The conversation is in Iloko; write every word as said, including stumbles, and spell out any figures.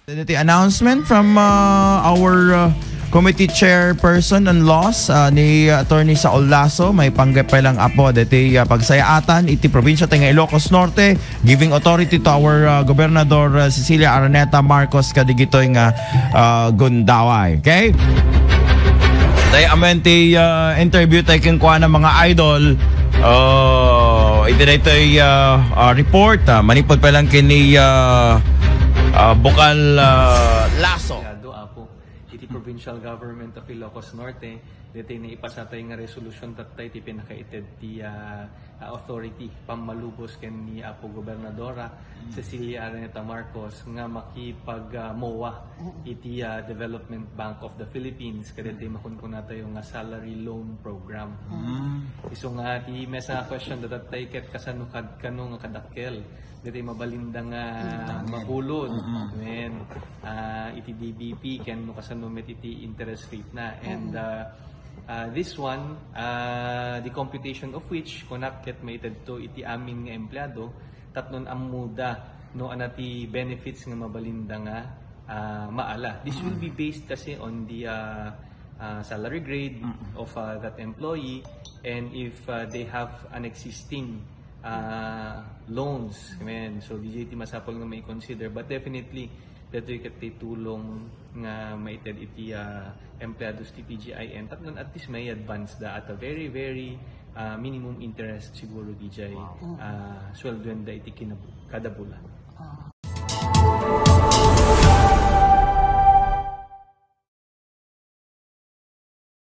Ditoy announcement from uh, our uh, committee chairperson on laws, uh, ni Attorney Saul Lasso. Maipanggep pay lang, Apo, ditoy uh, pagsayaatan iti probinsya tayo nga Ilocos Norte, giving authority to our uh, Gobernador uh, Cecilia Araneta Marcos kadigitoy nga uh, gundaway. Okay? Tayo amen ti uh, interview tayo kenkuana, mga idol. Oh, iti daytoy uh, uh, report, uh, manipod pa lang kini uh, uh, Bukal uh, Lasso. Obrigado, Apo. Iti Provincial Government of Ilocos Norte, ditoy naipasatay nga resolusyon tattay ti pinakaited ti uh, uh, authority, pammalubos ken ni Apo Gobernadora Cecilia Araneta Marcos nga makipag uh, MOA iti uh, Development Bank of the Philippines, kadagiti makunkunata tayo nga salary loan program. Isu nga ti mesa nga question da tattay ket kasano kad kano nga kadakkel dagiti mabalinda nga mapulod. Amen. Ah, iti D B P ken no kasano met iti interest rate na. And ah, ah, this one, ah, the computation of which kunak ket maitedto iti amin nga empleyado tapno ammoda no ania ti benefits nga mabalinda nga ah, maala. This will be based kasi on the ah, ah, salary grade of ah, that employee, and if ah, they have an existing ah, loans. Amen. So, D J, ti masapul nga mai-consider. But definitely, datoy ket ti tulong nga maited iti ah, empleados ti P G I N. Tapno at least mai-advance da at a very, very ah, minimum interest siguro, D J, ah, sweldoen da iti kinab- kada bulan.